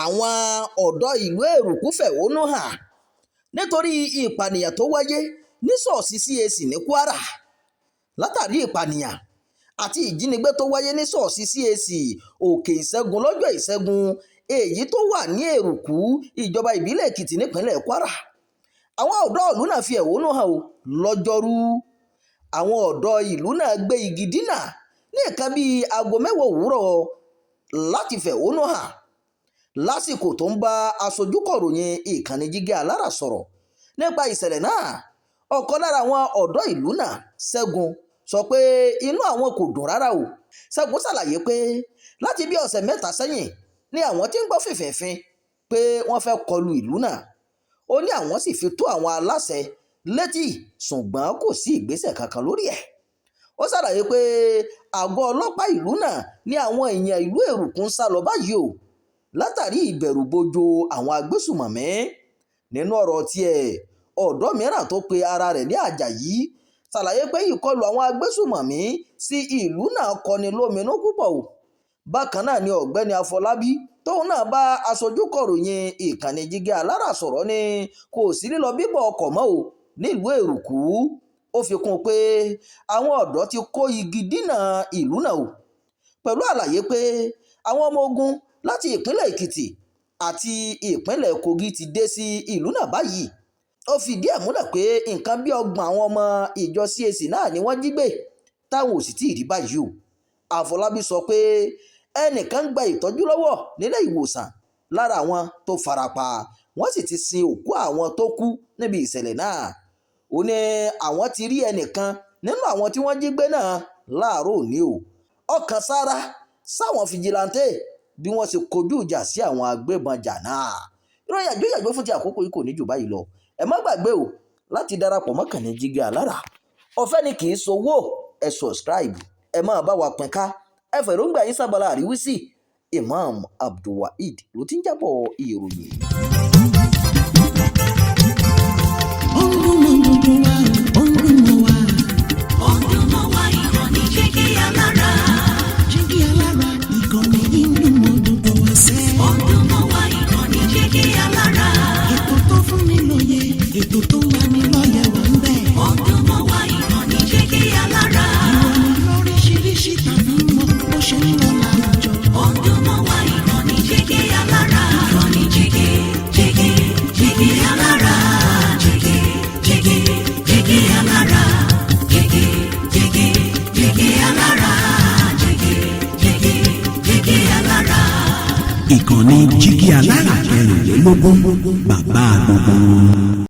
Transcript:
Àwọn ọ̀dọ́ ìlú Èrúkù fẹ̀hónú hàn nítorí ìpànìyàn tó wáyé ní ṣọ́ọ̀ṣì CAC ní Kwara. Látàrí ìpànìyàn àti ìjínigbé tó wáyé ní ṣọ́ọ̀ṣì CAC Òkè Ìṣẹ́gun lọ́jọ́ Ìṣẹ́gun, èyí tó wà ní Èrúkù, ìjọba ìbílẹ̀ Èkìtì nípínlẹ̀ Kwara, àwọn ọ̀dọ́ ìlú náà fi ẹ̀hónú hàn ó lọ́jọ́rùú. Àwọn ọ̀dọ́ ìlú náà gbé igi dínà ní nǹkan bíi aago 10 òwúrọ̀ láti fẹ̀hónú hàn. Lásìkò tó ń bá aṣojúkọ̀ròyìn ìkànnì Jígí Alára sọ̀rọ̀ nípa ìṣẹ̀lẹ̀ náà, ọ̀kan lára àwọn ọ̀dọ́ ìlú náà, Ṣẹ́gun, sọ pé inú àwọn kò dùn rárá o. Ṣẹ́gun ṣàlàyé pé láti bí ọ̀sẹ̀ 3 sẹ́yìn ni àwọn ti ń gbọ́ fìnfìnfin pé wọ́n fẹ́ kọlu ìlú náà. Ó ní àwọn sì fi tó àwọn aláṣẹ létí, ṣùgbọ́n kò sí ìgbésẹ̀ kankan lórí ẹ̀. Ó ṣàlàyé pé àgọ́ ọlọ́pàá ìlú náà ní àwọn èèyàn ìlú Èrúkù ń sá lọ báyìí o, látàrí ìbẹ̀rùbojo àwọn agbésùmọ̀mí. Nínú ọ̀rọ̀ tiẹ̀, ọ̀dọ́ mìíràn tó pe ara rẹ̀ ní Àjàyí ṣàlàyé pé ìkọlù àwọn agbésùmọ̀mí sí ìlú náà kọni lóminú púpọ̀ o. Bákan náà ni Ọ̀gbẹ́ni Àfọlábí tóun náà bá aṣojúkọ̀ròyìn ìkànnì Jígí Alára sọ̀rọ̀ ní kò sí lílọ bíbọ̀ ọkọ̀ mọ́ o nílùú Èrúkù. Ó fi kún un pé àwọn ọ̀dọ́ ti kó igi dínà ìlú náà o, pẹ̀lú àlàyé pé àwọn ọmọ ogun láti ìpínlẹ̀ Èkìtì àti ìpínlẹ̀ Kogi ti dé sí ìlú náà báyìí. Ó fìdí ẹ̀ múlẹ̀ pé nǹkan bíi 30 àwọn ọmọ ìjọ CAC náà ni wọ́n jí gbé táwọn ò sì tí ì rí báyìí o. Àfọlábí sọ pé ẹnìkan ń gba ìtọ́jú lọ́wọ́ nílé ìwòsàn lára àwọn tó farapa, wọ́n sì ti sin òkú àwọn tó kú níbi ìṣẹ̀lẹ̀ náà. Ó ní àwọn ti rí ẹnìkan nínú àwọn tí wọ́n jí gbé náà láàárọ̀ òní o. Ọkàn sára sáwọn fìjìláńtẹ́ bí wọ́n ṣe kojú ìjà sí àwọn agbébọn jà náà. Ìròyìn àjọyàjọ fún ti àkókò yìí kò ní jù báyìí lọ. Ẹ má gbàgbé o láti darapọ̀ mọ́ kànnì Jígí Alára. Ọ̀fẹ́ ni, kì í ṣowó. Ẹ subscribe, ẹ máa bá wa pín ká, ẹ fẹ̀rọ̀ǹgbà yín sábàlá àríwísí. Imam Abdulwaheed ló ti ń jábọ̀ ìròyìn. Ó ń dún mọ́ gbogbo wa, ó ń dún mọ́ wa. Ó ń dún mọ́ wa, ìkànnì Jígí Alára. Jígí Alára, ìkànnì yìí ń dún mọ́ gbogbo wa sẹ́. Ó ń dún mọ́ wa, ìkànnì Jígí Alára. Ètò tó fún ni lóye, ètò tó ń lani lọ́yẹ̀ wà ń bẹ̀. Ó ń dún mọ́ wa, ìkànnì Jígí Alára. Ìròyìn lóríṣiríṣi tàbí mọ bó ṣe ń lọ láwùjọ. Ó ń dún mọ́ wa, ìkànnì Jígí Alára. Ìkànnì Jígí, Jígí, Jígí Alára. Jígí, Jígí, Jígí Alára. Jígí, Jígí, Jígí Alára. Jígí, Jígí, Jígí Alára. Ìkànnì Jígí Alára 24, bàbá gbogbo wọn.